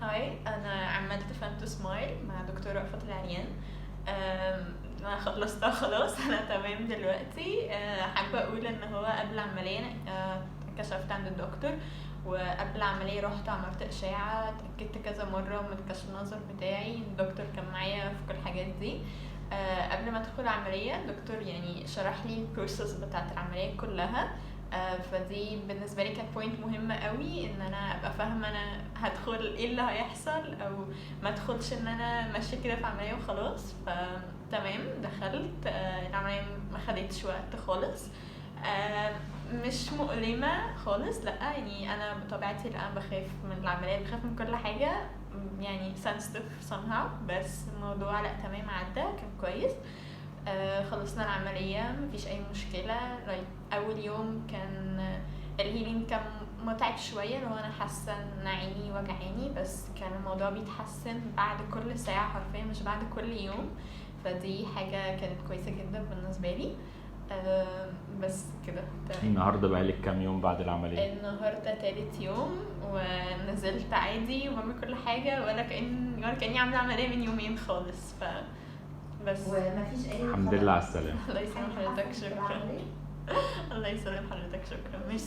Hi، انا عملت Femto Smile مع دكتور رأفت العريان. انا خلصتها خلاص، انا تمام دلوقتي. حابة اقول ان هو قبل العملية كشفت عند الدكتور، وقبل العملية رحت عملت اشعه، اتاكدت كذا مرة من كشف النظر بتاعي، الدكتور كان معايا في كل الحاجات دي. قبل ما ادخل العملية الدكتور يعني شرح لي ال process بتاعت العملية كلها. فدي بالنسبة لي كانت point مهمة قوي، ان انا ابقى فاهمه انا هدخل ايه اللي هيحصل، او ما ادخلش ان انا ماشية كده في عملية وخلاص. فتمام، دخلت. العملية ما خدتش وقت خالص، مش مؤلمة خالص، لا يعني انا بطبيعتي لا بخاف من العملية، بخاف من كل حاجه، يعني sensitive somehow، بس الموضوع لا تمام، عدى كان كويس. خلصنا العملية مفيش أي مشكلة. like أول يوم كان ال healing كان متعب شوية، لو أنا حاسة إن عيني وجعاني، بس كان الموضوع بيتحسن بعد كل ساعة حرفيا، مش بعد كل يوم، فدي حاجة كانت كويسة جدا بالنسبة لي. بس كده تمام. النهارده بقالك كام يوم بعد العملية؟ النهارده تالت يوم، ونزلت عادي وبعمل كل حاجة ولا كأني عاملة عملية من يومين خالص. بس ومفيش اي الحمد لله على السلامة. الله يسلم حاجة حضرتك، حصلت في شكرا. العملية؟ الله يسلم حضرتك، شكرا، ميرسي.